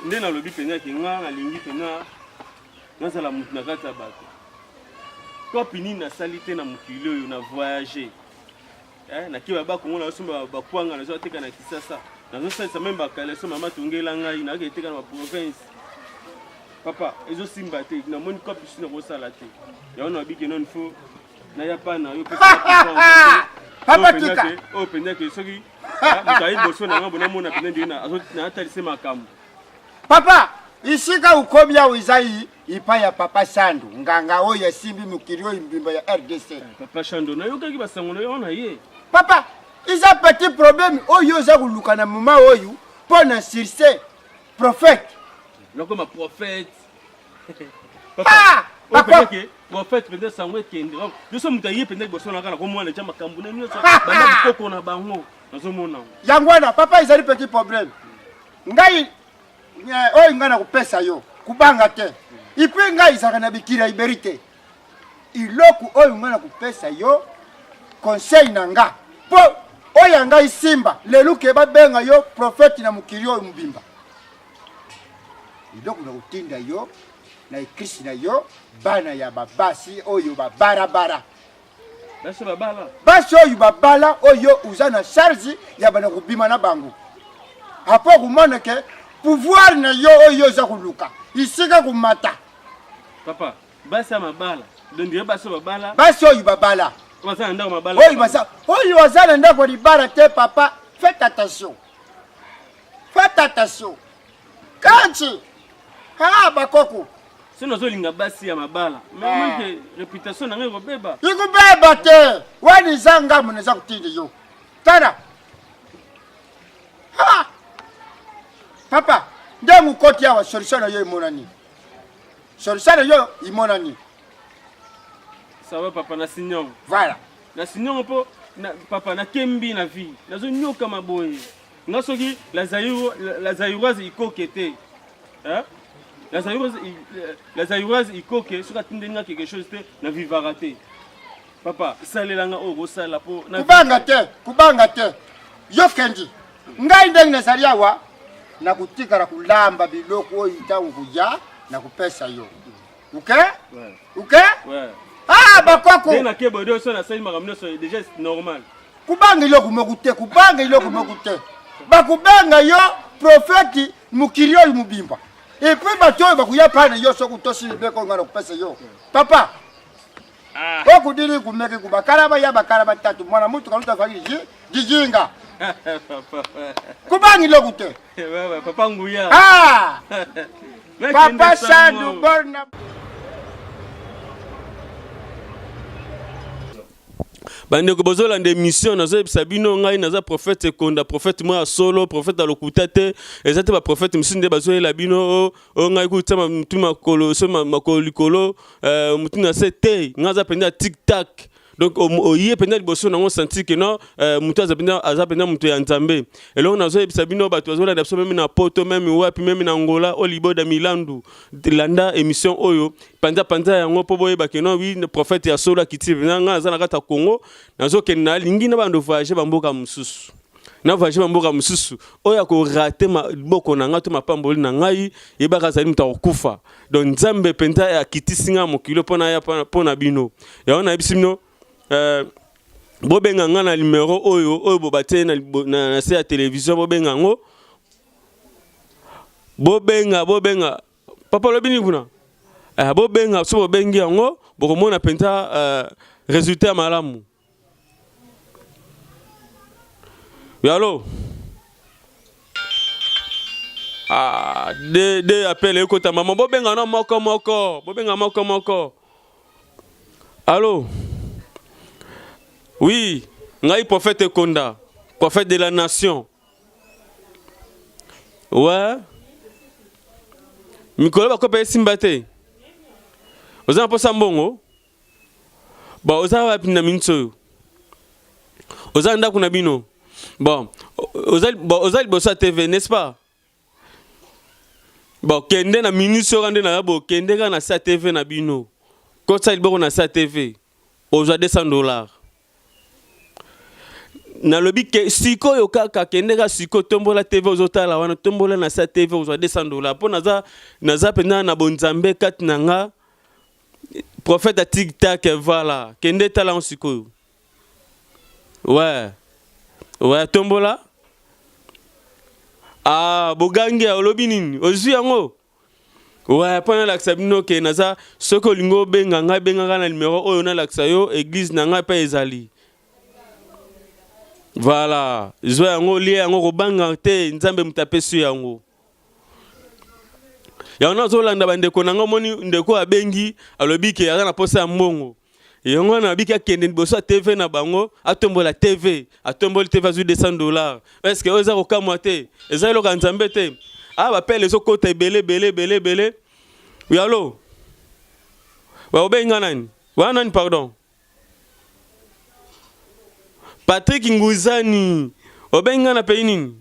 Nde nalobi mpenza ke nga nalingi mpenza nazala moto na kati ya bato. Kopi nini nasali te na mokili oyo na voyage eh, nakeba bakongo nazosomba bakwanga nazoteka na Kisasa nazosalisa meme bakaleso mama tongela ngai nayaki eteka na baprovince papa ezosimba te namoni kopi susu nakosala te yango nalobi ke non faut naya pa na yo papa tika oyo mpenza ke soki moto aye liboso na ngai bonamona mpenza ndenge natalise makambo papa isika okomi awa eza ipai ya papa Sando nganga oyo asimbi mokili oyo mbimba ya RDC eh, papa Sando nayokaki basango na yo na ye papa eza petit problème oyo oza koluka na moment oyo mpo na surse prophète nakoma prophète ah! papa prophète mpenza sango ekende nyonso moto aye mpenza liboso na kaka nakomona deja makambo na nyonso banda bikoko na bango nazomona yango wana papa ezali petit problème ngai eh, oyo ngai nakopesa yo kubanga te ipui ngai ezalaka na bikili ya iberi te iloko oyo ngai nakopesa yo conseil na nga mpo oyo ya ngai simba lelo ke babenga yo prophète na mokili oyo mobimba eloko na kotinda yo na ekrisi na yo bana ya babasi oyo babarabara basi babala basi oyo babala oyo oza na charge ya bana kobima na bango apo komona ke pouvoir na yo oyo oza koluka isika komata papa basi ya mabala donc dire basi oyo babala basi oyo babala baza na ndako mabala oyo baza oyo aza na ndako libala te papa faites attention faites attention kanchi ha bakoko soki nazolinga basi ya mabala mais omoni ke réputation na ngai ekobeba ikobeba te wana eza ngambo naza kotinda yo tala ha papa ndenge okoti awa solution na yo emonani solution na yo imonani ça va papa na signongo voilà na signongo mpo papa nakembi na vie nazonyokama boye nga soki la zairoise ikoke te hein? la zairoise la zairoise ikoke soki atindeli nga quelque chose te na vivaka te papa salela nga oyo okosala mpo kubanga te kubanga te yo kendi ngai ndenge nazali awa nakotikala kolamba biloko oyo ntango koya nakopesa yo ok ok ah bakoko nde nakeba nyonso nasali makambo nyonso déjà normal kubanga eloko moko te kubanga eloko moko te bakobenga yo profeti mokili oyo mobimba epuis bato oyo bakoya pai na yo soki otosi mibeko ngai nakopesa yo papa ah. okudili kumeke kubakala baya bakala batatu mwana mutu kaluta faki jijinga kubanga eloko te papa nguya ah! papa sandu borna Bandeko bozolanda emission nazoyebisa bino ngai naza prophète Ekonda prophète moko ya solo prophète ya lokuta te eza te ba prophète mosusu nde bazoyela bino o oh, ngai kuta mutu makolo so makolo likolo euh, mutu na se te ngai aza mpenza tic tac donc oye mpenza liboso nango senti ke non euh, moto aza mpenza aza mpenza moto ya nzambe eloko nazoyebisa bino bato bazolanda biso meme na poto meme wapi meme na angola oliboda milandu landa émission oyo panza panza yango mpo boyeba ke non oui prophète ya solo akiti na ngai naza na kati ya Congo nazokende nalingi na bando voyager bamboka mosusu na voyager bamboka mosusu oyo akorate maboko na ngai to mapamboli na ngai yebaka azali moto akokufa donc nzambe mpenza akitisi ngai mokili mpo naya mpo na bino yango nayebisi bino euh, bobenga ngai na numero oyo oyo bobatie na, na, na se ya television bobenga yango bobenga bobenga Papa olobi nini kuna? Eh, bobenga so bobengi yango bokomona mpenza eh, resultat ya malamu. Yalo. Ah, de de appel ekota mama bobenga no moko moko, bobenga moko moko. Allo. Oui, ngai prophète Ekonda, prophète de la nation. Ouais. Mikolo bakopa esimba te. Oza na posa mbongo? Bon, oza wapi na minute oyo? Oza na ndako na bino? Bon, oza bon, oza liboso ya TV, n'est-ce pas? Bon, kende na minute oyo nde na bo kende kaka na sa TV na bino. Kotisa liboko na sa TV. Ozwa 200 dollars. Nalobi ke sikoyo kaka kende ka sikoyo tombola TV ozotala wana tombola na sa TV ozwa 200 dollars mpo naza naza mpenza na bonzambe kati na nga prophète ya tic tac voilà kende tala yango sikoyo ouais ouais tombola ah bogangi olobi nini ozwi yango Ouais, mpo nalakisa bino ke naza soki olingi obenga ngai benga ngai na numero oyo nalakisa yo eglise na ngai mpe ezali voilà zwa yango olie yango kobanga te nzambe moto apesi yango yango nazolanda bandeko na ngai omoni ndeko abengi alobi ke aza na mposa ya mbongo yango wana abiki akende liboso ya tv na bango atombola tv atomboli tv azwi 200 dollars estce oyo eza kokamwa te eza eloko ya nzambe te a ah, bapele ezokota ebele ebele ebele ebele yalo obengi nga nani wana nani pardon patrick nguzani obengi nga na pays nini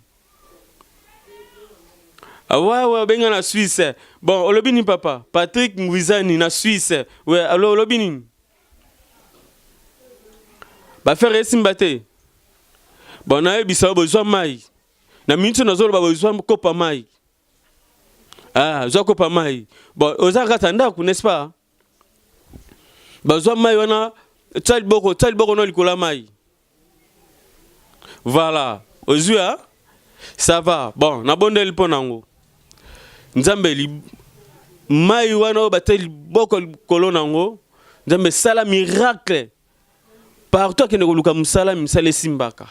Ah ouais, ouais, obenga na Suisse. Bon, olobi nini papa? Patrick Ngwizani na Suisse. Ouais, alo olobi nini? Ba faire esimba te. Bon, nayebisa yo bozwa mai. Na minute nazoloba bozwa kopa mai. Ah, zwa kopa mai. Bon, oza kati ya ndako, n'est-ce pas? Bazwa mai wana, tia liboko, tia liboko no likolo ya mai. Voilà. Ozwi a? Ça va. Bon, nabondeli mpo nango. Nzambe li mai wana oyo batie liboko likolo nango, Nzambe sala miracle. Partout akende koluka mosala, misala esimbaka.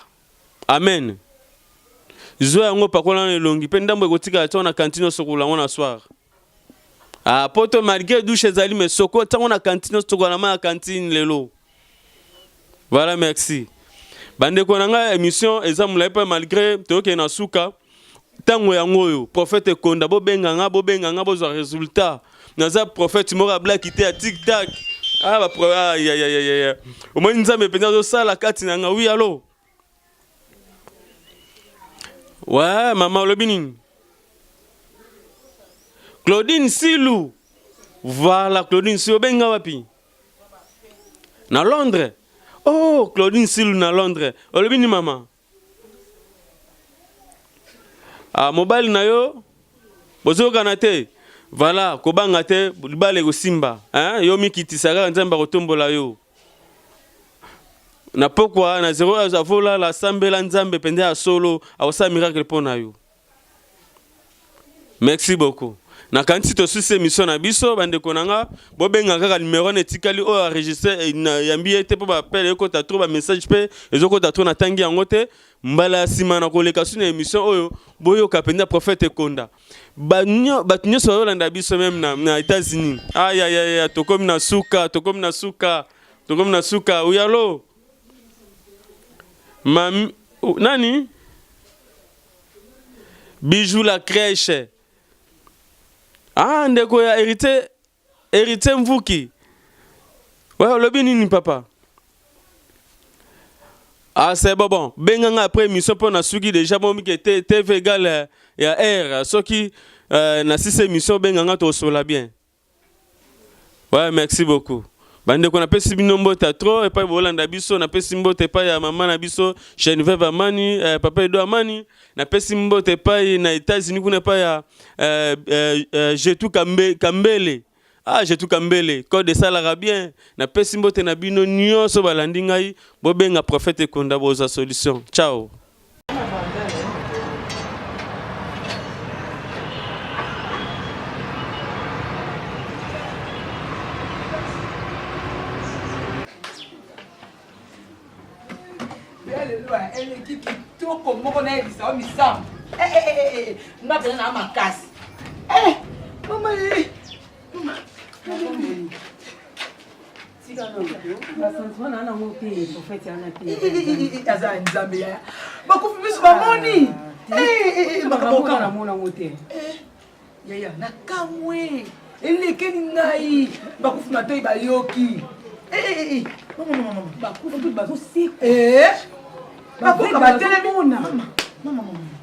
Amen. Zwa yango pakola na elongi mpe ndambo ekotikala ntango na kantine osokola yango na soir. Ah, poto malgré douche ezali mais soko ntango na kantine osokola na mai ya kantine lelo. Voilà, merci. Bandeko na ngai émission eza molai mpe malgré toyokende na suka ntango yango oyo prophète ekonda bobenga nga bobenga nga bozwa résultat naza prophète moko ablaki te ya tic tac ah, ba ah, ya, ya, ya, ya. omoni nzambe mpenza azosala kati na nga wi alo ouais mama olobi nini claudine silu voilà claudine silu obenga wapi Na Londres? Oh, Claudine Silu na Londres. Olobi ni mama? Ah, mobali na yo bozokana te. Voilà, kobanga te, libala ekosimba. Hein? Yo mikitisa kaka Nzambe akotombola yo. Na pokwa na 0 avolala sambela Nzambe mpenza ya solo akosala miracle mpo na yo. Merci beaucoup. Nakanisi tosusi emission na biso bandeko na nga bobenga kaka numero wana etikali oyo enregistre eh, yambi ye te mpo baappel ekota trop bamessage mpe ezokota trop natangi yango te mbala ya nsima na koleka su na emission oyo boyoka mpenza prophète ekonda bato nyonso bazolanda biso meme na, na états-unis ayayaya tokomi na suka tokomi na suka tokomi na suka uyalo mami nani Bijou la crèche. Ah ndeko ya héritier héritier Mvuki. Ouais, olobi nini papa? Ah c'est bon bon. Benga nga après émission pour na suki déjà bon mike TV égale euh, ya R soki euh, na sisi émission benga nga to sola bien. Ouais, merci beaucoup. Bandeko napesi bino mbote trop epai bolanda biso, napesi mbote epai ya mama na biso Geneviève Amani, eh, papa Edo Amani, napesi mbote epai na États-Unis kuna epai ya eh, eh, eh, Jetu Kambe, Kambele. Ah, Jetu Kambele, code esalaka bien. Napesi mbote na bino nyonso balandi ngai, bobenga prophète Ekonda bozwa solution. Ciao. Eleki kitoko moko nayebisa yo misambo eh, eh, eh, nga mpenza na makasi mama aza ya nzambe yaya bakufi miso bamoni makambo te yaya nakamwe elekeli ngai bakufi matoi bayoki bakufi bazosekwa bakoka batelemi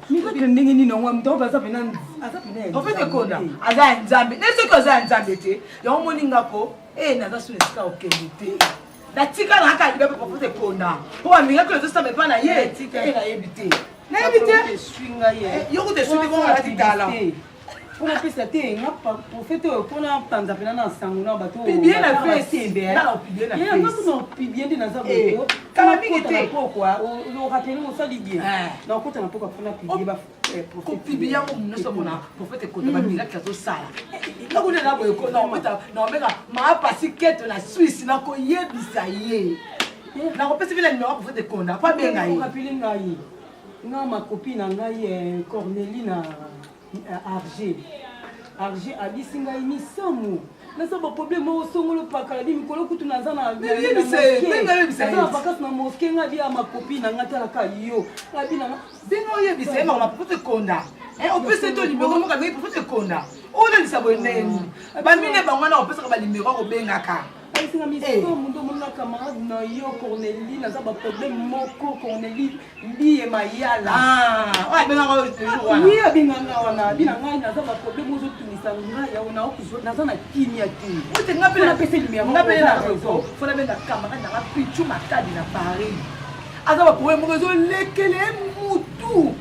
miracle ndenge nini yango moto aza pena aza pena en fait ekonda aza ya nzambe ne soki aza ya nzambe te yango omoni nga ko e naza suna esika okende te. Natika na kaka libabe prophète ekonda. Po ba miracle ezo sala epa na ye. Tika nayebi te. Nayebi te. Esui ngai. Eh, yo kutu esui te bongo alati tala. Mpo napesa te nga prophète oyo mpo napanza mpena na sango na bato Publier na face. Nga na publier na face. Na publier nde naza boye. Eh, kala mingi te. Pokwa orapele osali bien. Eh. Nakota na pokwa mpo na publier ba kopublie yango nyonso mpona prophète ekota bamiracle azosala nakuna na boye naobeka maapasi keto na swisse nakoyebisa ye nakopesa bino nimero ya prophète ekonda po abenga ye rapele ngai nga makopi na ngai eh, cornelie na eh, arger arger abisi ngai misamu naza baproblème moko songolo pakala bi mikolo kutu naza na vacances na mosquée nga bi ya makopi na nga talaka yo nga bi na Bino oyebisa ye makambo prophète ekonda eh, opesa ye to limero moko abengi prophète ekonda olelisa boye ndenge nini ah. bamine bango wana opesaka balimero akobengaka ayesinga misomo nde omoni na camarade na yo cornelie naza baproblème moko cornelie mbiye mayala ah, oyo abengaka oyo toujours wana oui abenganga wana abi na ngai naza baproblème ozotungisa ngai yao naza na kimia te ote nga mpe napesa limero nga mpe na raison fo nabenga camarade nanga pichu makadi na paris aza ba problème moko ezolekele mutu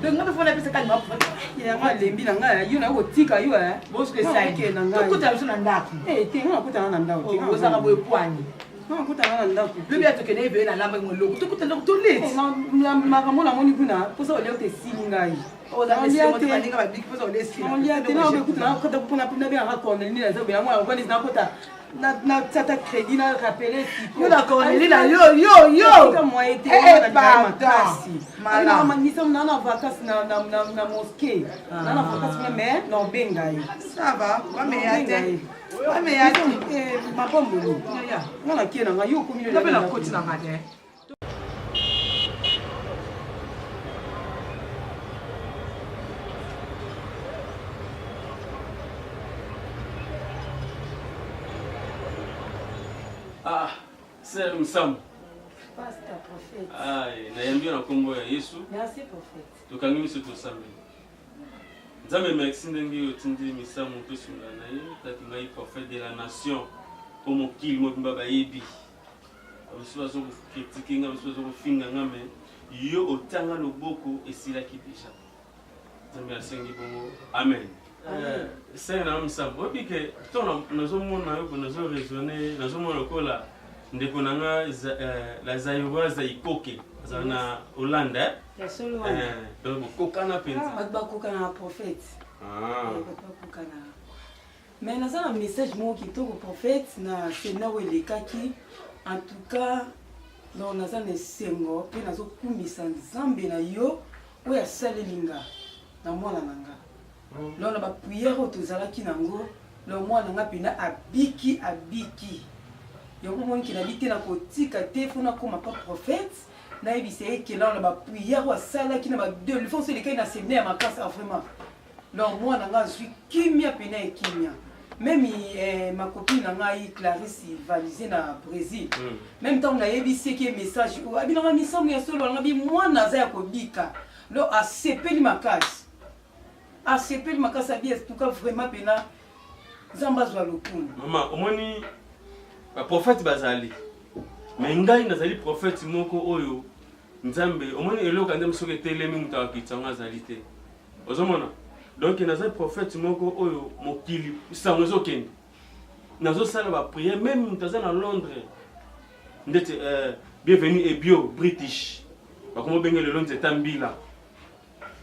donc nga mpe fona pesa kalima yango alembi na ngai yo nayo kotika yo tokutana biso na ndako te nga nakutana na ndako oh, ozalaka boye pwani nga nakutana na ndako lobi ya tokende ebele na lamba moloko tokutana ndako toleti makambo namoni kuna mposa olia te esili ngai olia te nakota mpona nabengaka corneline naza boye yango nakokanisi nakota na tata crédit na rappele yo na cornelie na yo yo yo moyen te eh, eh, makasi malisa na na vacances na na na na mosquée na na vacances kuna mais na obenga ye ça va bameya te bameya te eh, mapamboli nga na kie na nga yo okomi nga mpe nakoti na nga te Ah, sœur Msamu. Pasteur prophète. Aïe, nayambi yo na kombo ya Yesu. Merci prophète. Tokangi miso tosambeli. Nzambe merci ndenge otindi misamu tosunga na ye taki ngai prophète de la nation po mokili mobimba bayebi. Bamosusu bazo ko critiquer nga, bamosusu bazo kofinga nga mais yo otanga loboko esilaki deja. Nzambe asengi bongo. Amen. Eh, sœur na misamu, oyebi ke to nazomona yo nazo raisonner, nazomona lokola ndeko na nga eh, la Zaïroise Ikoke azala na Hollande eh? Ya solo wana. Eh, donc bokokana mpenza. Bato bakokana na prophète. Ah. Eh, bato bakokana. Mais naza na message moko kitoko prophète na séminaire oyo elekaki. En tout cas, donc naza na esengo mpe nazokumisa Nzambe na yo oyo asaleli nga na mwana na nga. Donc na ba prière oyo tozalaki nango, donc mwana na nga mpena abiki abiki. Yango omoni ke nabi te nakotika te mpo nakoma pa prophète nayebisa ye ke na ba prière oyo asalaki na ba délivrance elekaki na séminaire ya makasi ah, vraiment. Donc mwana nga azwi kimia pena ya kimia. Meme eh, ma copine na ngai Clarisse valise na Brésil. Mm. Meme ntango nayebisi ye ke message oyo abinaka misamu ya solo nga bi mwana aza ya kobika. Donc asepeli makasi. Asepeli makasi abi en tout cas vraiment pena Nzambe azwa lokumu. Mama, omoni ba prophète bazali. Mais ngai nazali prophète moko oyo Nzambe, omoni eloko ya Nzambe soki etelemi moto akokitisa yango azali te. Ozomona? Donc naza prophète moko oyo mokili sango ezokende. Nazosala ba prière même moto aza na Londres. Ndeti euh, bienvenue Ebio British. Bakomo benge lelo nzeta mbila.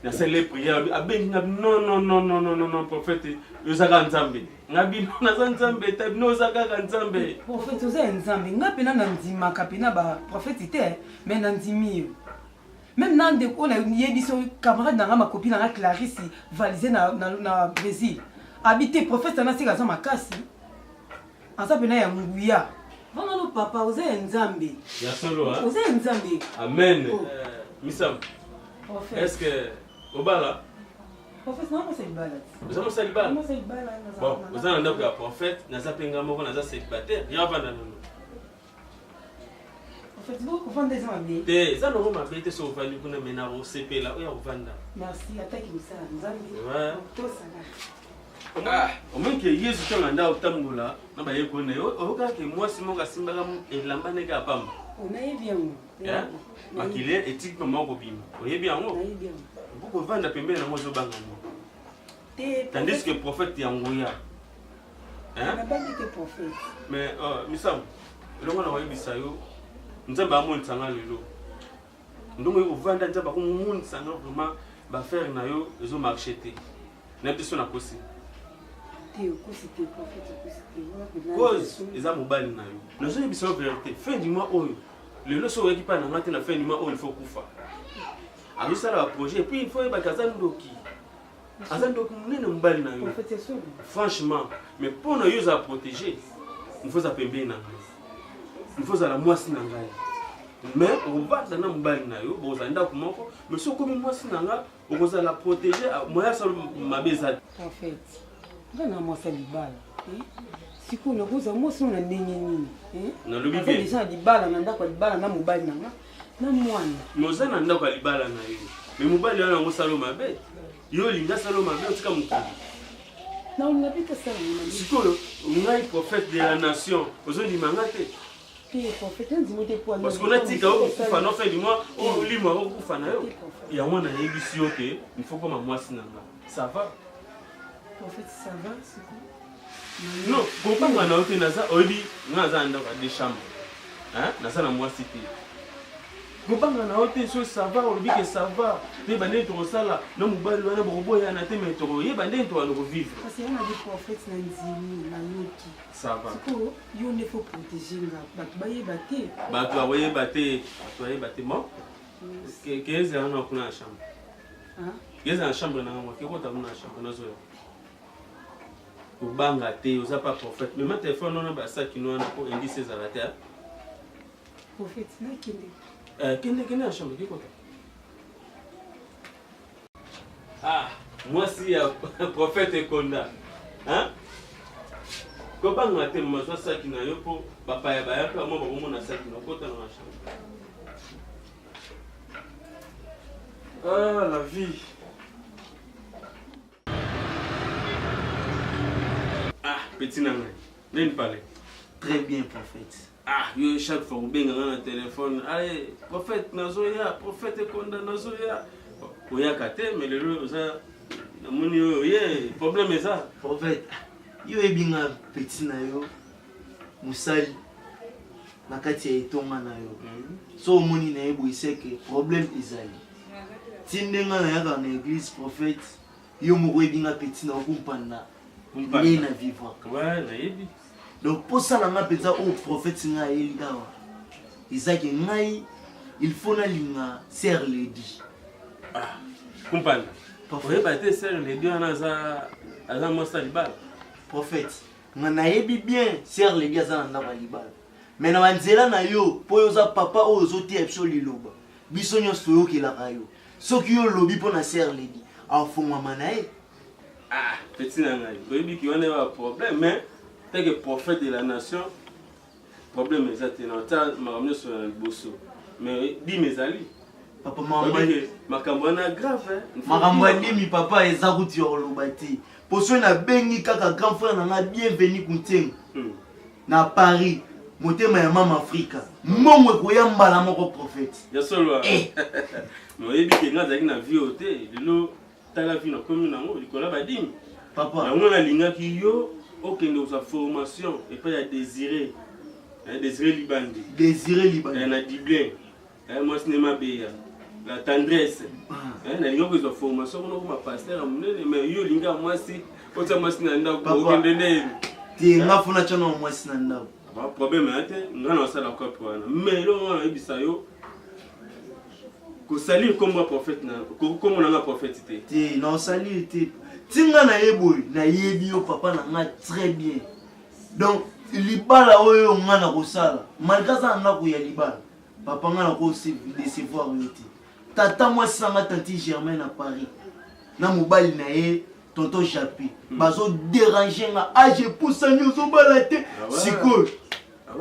Nasali ye prière abengi nga non non non non non non prophète oza kaka nzambe. Nga bino naza nzambe te bino oza kaka nzambe. Prophète oza ya nzambe nga pena na ndimaka pena ba prophète te mais na ndimi yo. Meme na ndeko oyo nayebi so camarade na nga ma copine na nga Clarisse valise na, na, na Brésil. Abi te prophète ana seka aza makasi. Aza pena ya nguya. Vanda no papa oza ya nzambe. Ya solo hein? Oza ya nzambe. Amen. Oh. Euh, Misam. Prophète. Est-ce que obala? Prophète na mosa libala. Oza mosa libala? Mosa libala. Bon, oza na ndako ya prophète, naza pe nga moko naza célibataire. Ya vanda nono. Prophète, bo kovanda eza mabe. Te, eza nango mabe te soki ovandi kuna mais na kosepela oyo ya kovanda. Merci, ataki mosala Nzambe. Ouais. Tosala. Ah, omoni ke Yesu ntango anda otambola na bayekoli na ye, oyokaka ke mwasi moko asimbaka elamba ndenge ya pamba. Oh, nayebi yango. Eh? Makili etiki mama kobima. Oyebi yango? Nayebi yango. Okoki pembeni nango ozobanga ngo. Te, Tandis que prophète ya nguya. Hein? Nabangi te prophète. Mais euh, misamu, elongo na koyebisa yo, Nzambe amonisa nga lelo. Ndongo yo kovanda Nzambe akomonisa nga vraiment ba affaire na yo ezo marcher te. Na biso nakosi. Te okosi te prophète okosi te. Cause eza mobali na yo. Nazoyebisa yo vérité. Fin du mois oyo lelo soki oyaki mpa na nga te na fin du mois oyo il faut kufa. Azosala ba projet et puis il faut oyebaka aza ndoki. Aza ndoki monene mobali na yo. Franchement, mais mpo na yo ozala protégé, il faut ozala pembeni na ngai. Il faut ozala mwasi na ngai. Mais okovanda na mobali na yo, bokozala ndako moko, mais soki okomi mwasi na ngai, okozala protégé, moyen asala mabe eza te. Prophète, nga na mwasi ya libala. Sikoyo nakozala mwasi na ndenge nini? Nalobi bien. Deja na libala na ndako ya libala na mobali na nga. Na mwana. Mais oza na ndako ya libala na yo. Mais mobali wana yango osala mabe. Yo olingi asala mabe otika mokili. Na olinga mpe te asala mabe. Sikoyo ngai prophète de la nation ozondima nga te. Te prophète nandimi te po Parce que onatika okokufa na fin du mois olima okokufa na yo. Yango nayebisi yo ke il faut koma mwasi na nga. Ça va? Prophète ça va sikoyo? Non, kobanga na yo te naza oyebi nga naza na ndako ya deux chambres. Hein? Naza na mwasi te. Kobanga na yo te so ça va olobi ke ça va. Toyeba ndenge tokosala na mobali wana bokoboyana te mais tokoyeba ndenge tokobanda kovivre. Kasi yango nabi prophète na ndimi nayoki. Ça va. Sikoyo yo nde faut protéger nga bato bayeba te. Bato bakoyeba te, bato bayeba te. Bon. Kezela na kuna na chambre. Kezela na chambre na nga kekota kuna na chambre nazoya. Kobanga te oza pa prophète. Mema téléphone wana basaki no wana po indice ezala te. Prophète nakende. Eh, kende kende na chambre kekota. Ah, mwasi ya prophète Ekonda. Hein? Kobanga te mama zwa saki na yo po bapaya bayaka mwa bakomona saki na okota na chambre. Ah, la vie. Ah, petit na ngai. Nini pale? Très bien, prophète. Ah, yo chaque fois obenga nga na téléphone. Allez, prophète nazoya, prophète Ekonda nazoya. Oyaka te, mais lelo oza namoni oyo ye problème eza. Prophète, yo oyebi nga petit na yo mosali na kati ya etonga na yo. So omoni na ye boye seke problème ezali. Ti nde nga nayaka na église prophète, yo moko oyebi nga petit na yo kumpanda nde na vivraka. Ouais, nayebi. Donc posa na nga mpenza oyo prophète nga ayeli awa eza ke ngai il faut nalinga sœur Lady. Ah, kumpanda. Oyeba te sœur Lady wana aza aza mwasi ya libala. Prophète, nga nayebi bien sœur Lady aza na ndako ya libala. Mais na banzela na yo mpo yo oza papa oyo ozoteya biso liloba, biso nyonso toyokelaka yo. Soki yo olobi mpo na sœur Lady, afongwama na ye. Ah, petit na ngai, oyebi ki wana ba problème, mais tant que prophète de la nation, problème eza te na ata makambo nyonso na liboso. Mais dime ezali. Papa mama makambo wana grave. Makambo ya dimi papa eza kuti ya koloba te. Po soki nabengi kaka grand frère na nga Bienvenu Kuntiengo na Paris, motema ya mama Afrika, mbongo ekoya mbala moko prophète. Ya solo. Eh. Mais oyebi ke nga azalaki na vie oyo te, lelo tala vie nakomi nango likolo ya badimi. Papa. Yango nalingaki yo okende kozwa formation epai ya Désiré. Désiré Libandi. Désiré Libandi. Na Dublin. Mwasi ne mabeya. La tendresse. Nalingi kozwa formation kuna okoma pasteur ya monene, mais yo olingi ya mwasi, otia mwasi na ndako, okende ndeni. Te nga funa tia na mwasi na ndako. Ba problème ya te, nga na osala cope wana. Mais eloko nga nayebisa yo, kosalir kombo ya prophète na kombo na nga prophète te. Te, na osalir te. Ti nga na ye boye, nayebi yo papa na nga très bien. Donc libala oyo nga na kosala, malgré aza na ndako ya libala, papa nga na ko décevoir yo te. Tata mwasi na nga tanti Germaine na Paris, na mobali na ye tonton Japi, bazo déranger nga, age epusani ozobala te. Sikoyo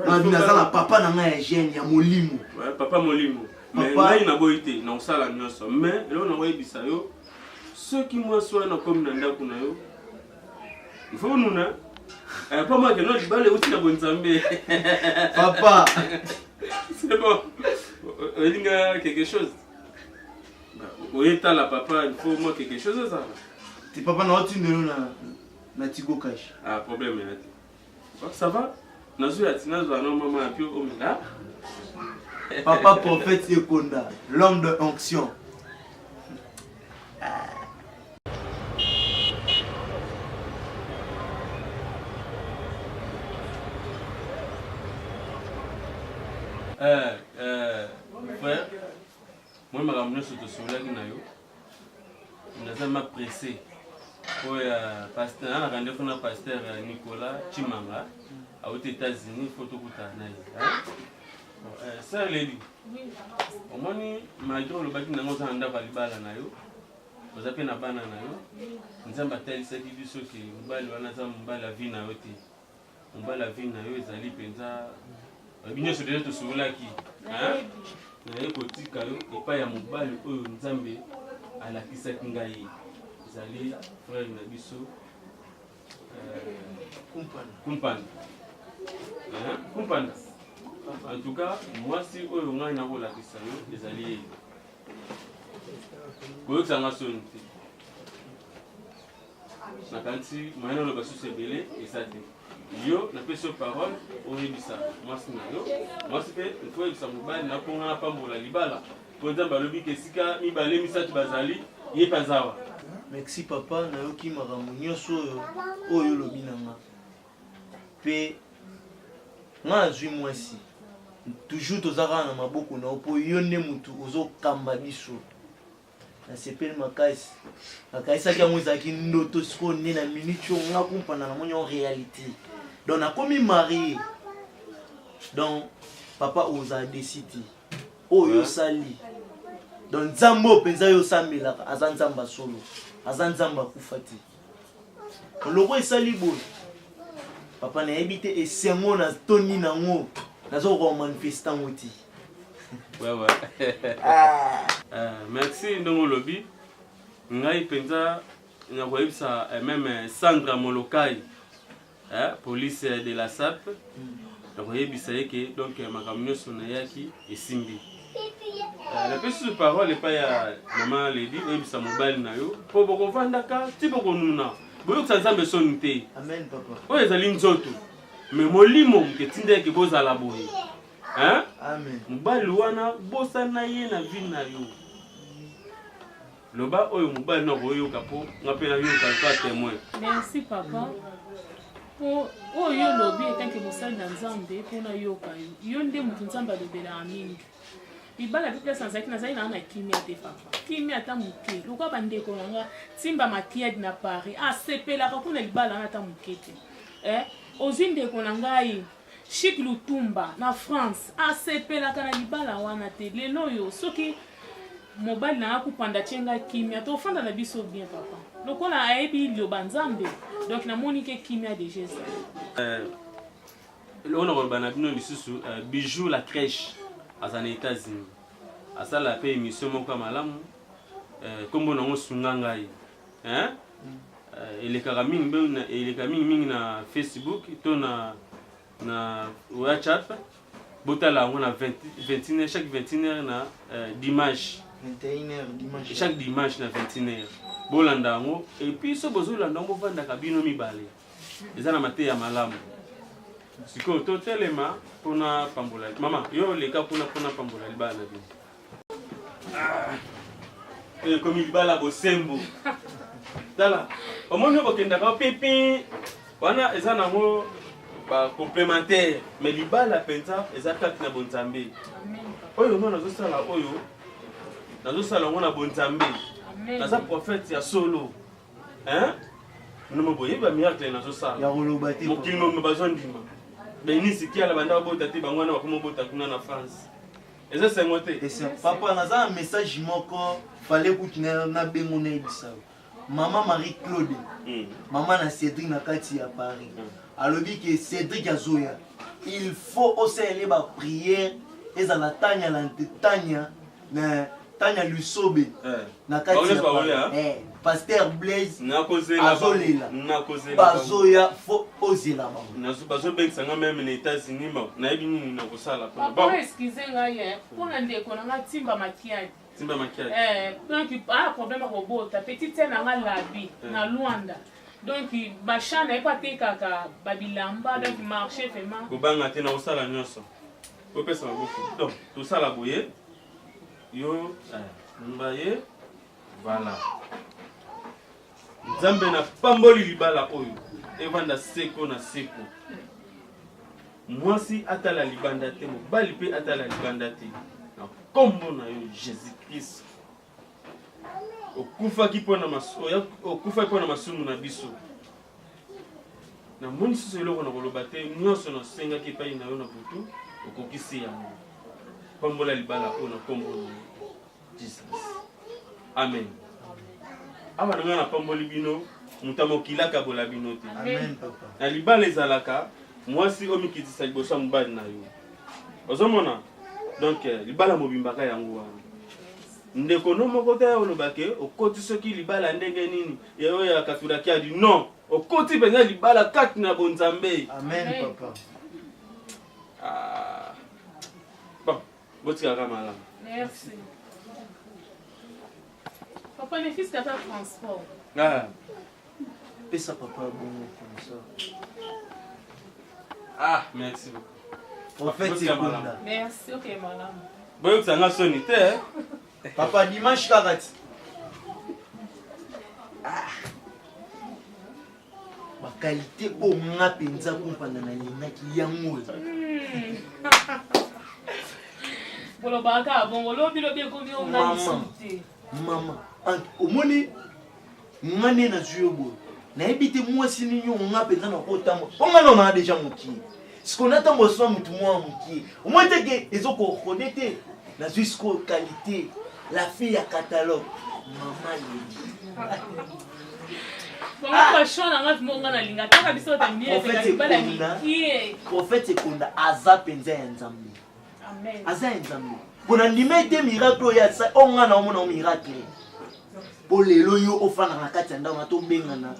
nabi naza na papa na nga ya jeune ya molimo. Ouais, papa molimo. Mais ngai naboyi te, na kosala nyonso. Mais eloko nakoyebisa yo, soki mwasi wana akomi na ndako na yo, Il faut nuna. Eh, pas moi que non libala euti na bonzambe. Papa. C'est bon. Olinga quelque chose. Oyetala papa, il faut moi quelque chose ça. Ti papa na otindelo na na Tigo Cash. Ah problème ya te. Oh, ça va? Nazwi ya tina zwa no mama ya pio omela. Papa prophète Ekonda, l'homme de onction. Eh, eh, frère, moi makambo nyonso tosololaki na yo naza ma pressé oyo ya pasteur na rendez-vous na pasteur euh, Nicolas Chimanga auti États-Unis faut tokutana na ye euh, sœur Lady omoni malgré olobaki nango oza na ndako ya libala na yo oza mpe na bana na yo nzambe atalisaki biso ke mobali wana aza mobali ya vie na yo te mobali ya vie na yo ezali mpenza oyebi nyonso deja tosololaki naye kotika yo epai ya mobali oyo nzambe alakisaki ngai ezali frere na biso euh, kumpanda kumpanda en tout cas mwasi oyo ngai nakolakisa yo ezali ye koyokisa nga soni te nakanisi moyen oloba susu ebele eza te yo napesi yo parole oyebisa mwasi na yo mwasi mpe ifo oyebisa mobali na mpo nga napambola libala mpo nzambe alobi ke esika mibale misato bazali ye mpe azawa merci papa nayoki makambo nyonso oyo oyo olobi na nga mpe nga nazwi mwasi toujours toza kaka na maboko na yo mpo yo nde motu ozokamba biso Nasepeli makasi. Nakanisaki yango ezalaki ndoto sikoyo nde na minute oyo nga kumpana namoni yango realite. Donc nakomi marie. Donc papa ozala desi te. Oyo osali. Donc nzambe oyo mpenza yo osambelaka aza nzambe ya solo. Aza nzambe akufa te. Loko esali boye. Papa nayebi te esengo na tondi nango nazokoka komanifeste yango te. Ouais, ouais. ah. Euh, merci ndongo olobi ngai mpenza nakoyebisa eh, meme eh, Sandra Molokai eh, police de la SAP nakoyebisa ye ke donc eh, makambo nyonso nayaki esimbi eh, napesi susu parole epai ya mama Lady oyebisa mobali na yo mpo bokovandaka ti bokonuna boyokisa Nzambe soni te oyo ezali nzoto me molimo moto etindaki bozala boye Hein? Amen. Mobali wana bosana ye na vie na yo. Loba oyo mobali na koyoka po nga pe nayoka ka témoin. Merci papa. Po oyo yo lobi etanke mosali na Nzambe po nayoka yo. Yo nde moto Nzambe alobelaka mingi. Libala mpe place nazalaki nazali nanga na kimia te papa. Kimia ata moke. Lokola bandeko na nga Timba Makiadi na Paris asepelaka kuna libala wana ata moke te. Eh, ozwi ndeko na ngai Chic Lutumba na France asepelaka na libala wana te lelo oyo soki mobali na nga kupanda atie nga kimia tofanda na biso bien papa lokola ayebi liloba nzambe donc namoni ke kimia deja ezali euh, eloko na koloba na bino lisusu euh, bijou la crèche aza na états-unis asala mpe émission moko ya malamu nkombo euh, nango sunga ngai hein? Euh, elekaka mingi eleka mingi mingi na facebook to na na whatsapp botala yango na 21 chaque 21 heure na euh, dimanche 21h dimanche chaque dimanche na 21h bolanda yango epuis so bozolanda yango bovandaka bino mibale eza na mateya malamu sikoyo totelema mpona pambola mama yo leka kuna mpona pambola libala na bino Ah. ekomi libala bosembo tala omoni oyo bokendaka pipi wana eza nango bacomplémentaire mais libala mpenza eza kati na bonzambe oyo nga nazosala oyo nazosala yango na bonzambe naza prophète ya solo hein nomo boyebi bamiracle nazosala mokili momo bazondima benisi kiala banda babota te bango wana bakoma obota kuna na france eza esengo te papa naza na message moko fale kutu nabengo nayebisa yo mama marie claude mm. mama na cédric na kati ya paris mm. alobi ke cédric azoya il faut osalele baprière ezala tanya na tanya na tanya lusobe eh. na kati ya paris eh. Pasteur Blaise Nakozela azolela. Nakozela bango. Bazoya fo ozela bango. Bazobengisa nga meme na États-Unis bon nayebi nini nakosala papa. Bon, excusez ngai eh, mpona ndeko na nga Timba Makiadi. Timba Makiadi. Eh, donc a problème ya kobota petite sœur na nga Labi eh. na Luanda. Donc ba champ na ye po atekaka ba bilamba donc marché vraiment. Kobanga te nakosala nyonso. Opesa maboko. Donc tosala boye yo eh, mbaye Voilà. Nzambe na pamboli libala oyo evanda seko na seko. Mwasi atala libanda te, mobali pe atala libanda te. Na kombo na yo Jésus Christ. Okufaki mpo na okufaki mpo na masumu na biso. Namoni susu eloko na koloba te, nyonso nasengaki epai na yo na butu, okokisi yango. Pambola libala oyo na kombo na yo. Jesus. Amen. Awa na ngai napamboli bino, moto ya mokili akabola bino te. Amen, papa. Na libala ezalaka mwasi omikitisa liboso ya mobali na yo. Ozomona? Donc eh, libala mobimbaka yango wana. Ndeko no moko te oloba ke okoti soki libala ndenge nini ya oyo ya katulaki adi non okoti mpenza libala kati na bonzambe. Amen, papa. Ah. Bon, Botikaka malamu. Merci. Papa ne fils kata transport. Ah. Pesa papa bongo comme ça. Ah, merci beaucoup. Prophète Ekonda. Merci, ok malamu. Boyokisa nga soni te. Eh? Papa dimanche kaka ti. Ah. Ba qualité oyo nga mpenza kumpanda nalingaki yango oyo. Hmm. Bolobaka kaka bongo lobi lobi ekomi oyo nga lisusu te. Mama, omoni nga nde nazwi yo boye nayebi te mwasi nini oyo nga mpenza nakotambola mpo nga nona deja mokie sikoyo natambola sona motu mwa mokie omoni te ke ezokorode te nazwi sikoyo qualité la fille ya catalogue mama ledi Prophète Ekonda aza mpenza ya Nzambe, aza ya Nzambe mpo na ndima ete miracle oyo asa oyo ngai naomona miracle mpo lelo yo ofandaka na kati ya ndako na tobengana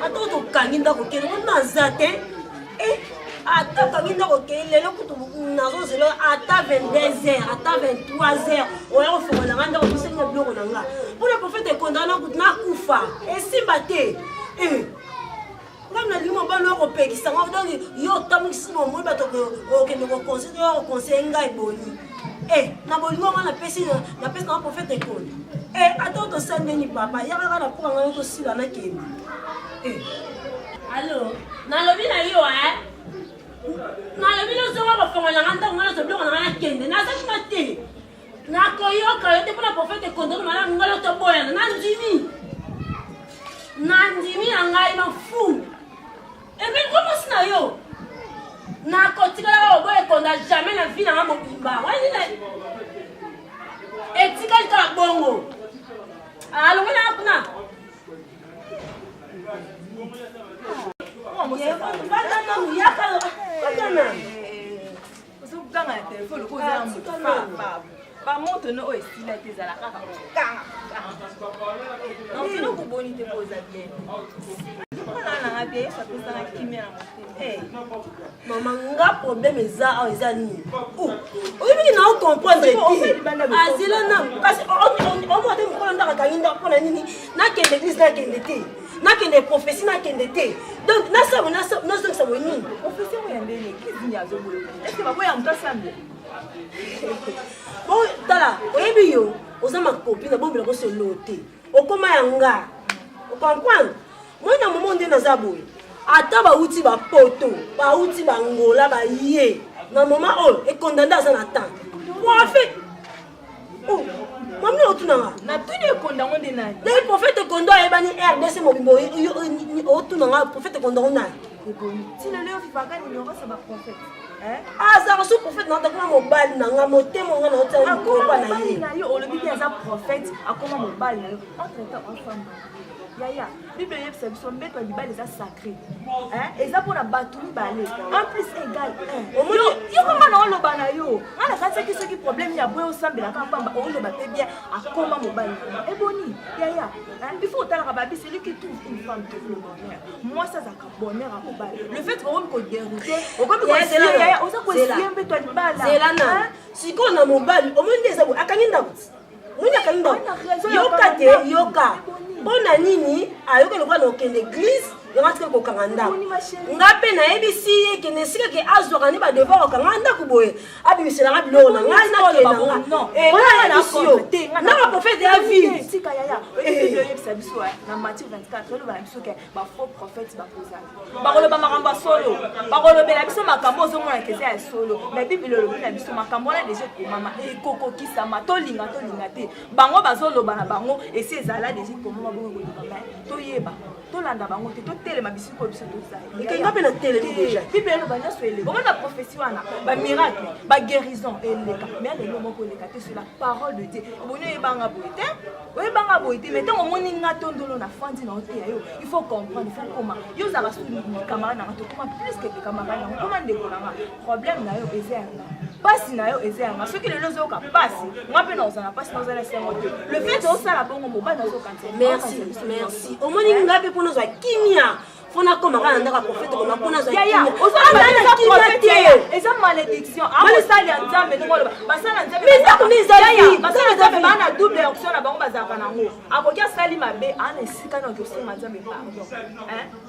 ata tokangi ndako kende ngo naza te eh, ata okangi ndako kei lelo kutu nazozela ata 22 heures ata 23 heures oya kofongola nga ndako tosenga biloko na nga mpona profete ekonda wana kutu nakufa esimba te eh. nga nalingi mobali oyo kopekisa nga donc yo otambwisi bomoi bato okende koconseille oyo okonseille ngai boni e na bolingo nga napesi napesi nanga profete ekonda e ata tosala ndeni papa yaka kaka na mpoka ngai tosila nakende e alo nalobi na yo e nalobi nozonga kofongola nga ntango nga nazwa biloko na nga nakende naza kuna te nakoyoka yo te mpo na profete ekonda malamu ngai toboyana nandimi nandimi na ngai mafu Emile ko mwasi na yo nakotikala oboya ekonda jamais na vie na nga mobimba wani nini etikali kaka bongo alongo na kuna vanda nanu yaka vanda nanu ozoganga na telefone lokola oza na motu bamontre no oyo esila te ezala kaka kokanga eloko boni te mpo oza bien mpona nanga bien yesu apesanga kimia na motema eh, mama nga problème eza awa eza nini oyebiki na ocomprendre te azela na kasi omona te mokolo ndako akangi ndako mpo na nini nakende eglise nakende te nakende prophetie nakende te donc nasala nazongisa boye nini prophetie oyo ya ndenge eglise nini azoboya eske baboya moto asambela bon tala oyebi yo oza makopi na bombela koso eloo te okoma ya nga ocomprendre moi na momo nde naza boye ata bauti bapoto bauti bangola baye na moma oyo ekonda nde aza na temps prophète Oh, mami otuna nga natuni ekonda ngo nde nani ndenge prophète ekondo ayebani rdc mobimba otuna nga prophète ekondo ngo nani ntina leo vivaka ignorance ya baprophète azalaka so prophète na akoma mobali na nga motema nga na otiakopa na ye na yo olobi bi aza prophète akoma mobali na yo entre temps enfant. Yaya, Bible eyebisa biso mbeto ya libala eza sacré. Hein? Eza pona bato mibale. 1 plus égal 1. Omoni yo koma na oloba na yo. Nga na kanisaki soki problème ya boye osambelaka pamba oloba pe bien akoma mobali. Eboni, yaya, hein? Il faut otalaka babi celui qui trouve une femme trouve le bonheur. Mwasi azalaka bonheur ya mobali. Le fait que okomi ko dérouter, okomi ko yaya, oza ko essuyer mbeto ya libala. Zela na. Sikoyo na mobali, omoni nde eza boye akangi ndako. Omoni akangi ndako. Yoka te, yoka. Mpo na nini ayoki lokola na okende eglise yango atika kokanga ndako. Nga mpe nayebisi ye kende esika ke azwaka nde badevoir kokanga ndako boye abimisela nga biloko na ngai nakende na nga. Eh, nga nayebisi yo. Na baprofete ya vie. Tika yaya, oyebi oyebisa biso na Matthieu 24 oloba na biso ke ba faux prophètes bakozala bakoloba makambo ya solo bakolobela biso makambo ozomona ke eza ya solo mais bible elobi na biso makambo wana deja ekomama ekokokisama tolinga tolinga te bango bazoloba na bango esi ezala deja ekomama bongo ekoloba mais toyeba tolanda bango te totelema bisika oyo biso tozali mpe na telemi deja bible eloba nyonso eleka omona prophétie wana bamiracle baguérison eleka mais lelo moko eleka te sur la parole de dieu oboni oyebanga boye te oyebanga boye te mais ntango omoni nga tondolo na fandi na oteya yo il faut comprendre il faut koma yo ozalaka su camarade nanga tokoma plus que camarade nanga okoma ndeko nanga problème na yo eza yanga mpasi na yo eza yanga soki lelo ozoyoka mpasi nga mpe nakozala na mpasi nazala esengo te le fait osala bongo mobali nazokanisa merci merci omoni nga mpe mpona ozwa kimia fo nakoma kaka na ndako ya profete koma mpo nazwa kimia te eza malédiction amosali ya nzambe ndenge oloba basala na nzambe ndako nde ezali basala nzambe baa na double onction na bango bazalaka nango akoki asali mabe ana esika na okosenga nzambe pardon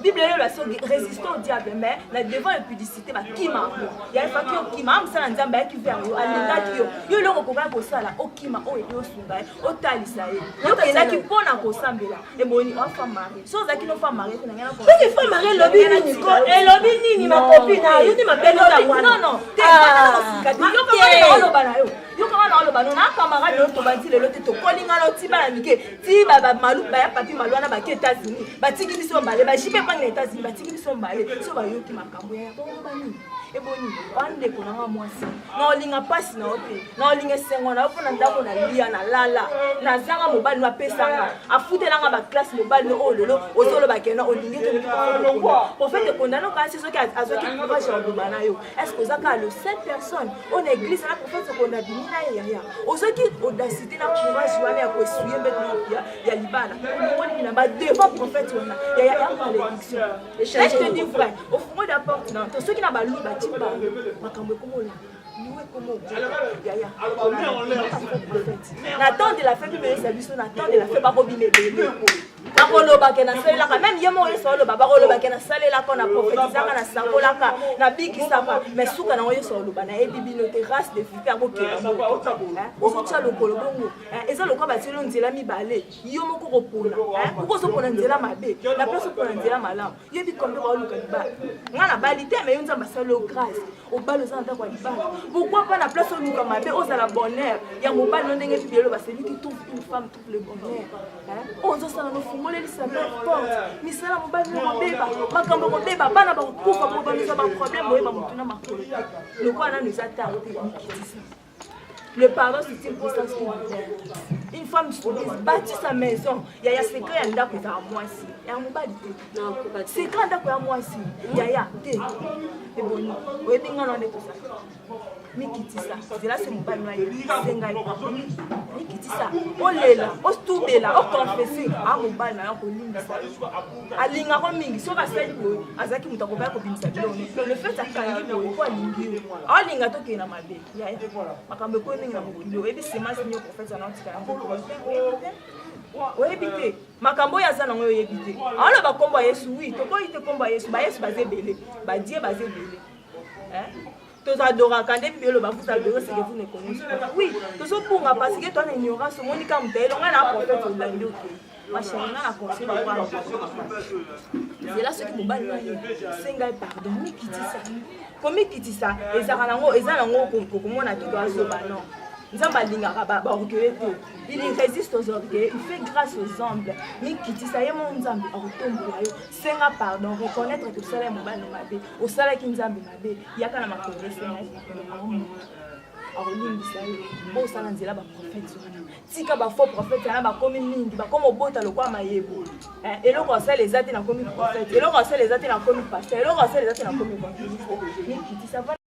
bible eloba soki résiste au diable mais na devant impudicité bakima yango ya efaki okima amosala nzambe ayaki vers yo alingaki yo yo eloko okokaki kosala okima oyo eyosunga ye otalisa ye yo okendaki mpo na kosambela eboni oa femme marie so ozalaki no femme marie te na ngai soki femme marie elobi nini ko elobi nini ma copine na yo nde mabe nota wana non non te ah. yo kaka na oloba na yo yo kaka na oloba no na camarade no tobandi lelo te tokoli ngai no ti bana mike ti malu baya papi malu wana bake États-Unis batiki biso mbale ba jipe epangi na États-Unis batiki biso mbale so bayoki makambo ya bakoloba nini eboni bandeko na nga mwasi na olinga mpasi na yo te na olinga esengo na yo mpo na ndako na lia na lala nazanga mobali no apesanga afutelanga baklasse mobali no oyo lelo ozoloba kena olingi tolingi profete ekondana okanisi soki azwaki courage ya koloba na yo est ce que oza kaka le seule personne oyo na église na profete ekonda abimi na ye yaya ozwaki audacité na courage wana ya koessuye mbeto ya libala olongoli bilamba devant prophète wana yaya ya malédiction Là, je te dis vrai, ofungoli la porte na to soki na balu bati bango makambo ekomola liwa ekomo yaya na temps de la fin bible eyesa biso na temps de la fin bakobima ebele bakoloba ke nasalelaka meme ye moko yesu aloba bakoloba ke nasalelaka na prophétisaka nasakolaka nabikisaka mais suka nango yesu aloba nayebi bino te race de vipe akokela moto ozotya lokolo bongo eza lokola batielo nzela mibale yo moko okopona oko ozopona nzela mabe na place opona nzela malamu yebi combien baoluka libala ngai nabali te mais yo nzambe asali yo grâce obali oza na ndako ya libala pourquoi pas na place oluka mabe ozala bonheur ya mobali no ndenge bible eloba celui qui trouve une femme trouve le bonheur oyo ozosala nofungoleli sa porte misala mobali no kobeba makambo kobeba bana bakokufa po bamisa baproblème boyeba motu na makolo lokola nanu eza tard te mikitisa Le pardon, c'est une puissance qui libère. Une femme soumise bâtit sa maison. Yaya secret ya ndako ezala mwasi. Ya mobali te. Secret ya ndako ya mwasi. Yaya te. Eboni. Oyebi nga na nde tosala. Mikitisa. Zela se mobali na ye. Senga ye. Mikitisa. Olela, otubela, oconfesse. A mobali na yo akolimbisa. Alingako mingi. Soki asali boye, azalaki moto akokaki kobimisa biloko. Le fait akangi boye po alingi yo. Alinga tokende na mabe. Yaya, makambo ekoyi mingi na mokili oyebi semence nini prophète ana otika na oyebi te makambo oyo aza nango oyebi te aloba nkombo ya yesu wi toboyi te nkombo ya yesu bayesu baza ebele badie baza ebele tozadoraka nde bible eloba vous adorez ce que vous ne connaissez pas oui tozobunga parce que toa na ignorance omoni ka moto ayelonga na prophète olandi okei ma chérie nga na conseil lokola zela soki mobali na ye senga ye pardon mikitisa komikitisa ezalaka nango eza nango komona te azoba non nzambe alingaka baorgueilleux te il résiste aux orgueilleux il fait grâce aux humbles mikitisa ye mo nzambe akotombola yo senga pardon reconnaître que osala ye mobali no mabe osalaki nzambe mabe yaka na makolo esenga ye pardon aomoto. Akolimbisa yo. Bosana nzela ba prophète wana. Tika ba faux prophète wana bakomi mingi, bakomi obota lokola mayebo. Eh, eloko asala eza te nakomi prophète, eloko asala eza te nakomi pasteur, eloko asala eza te nakomi évangéliste. Mikitisa.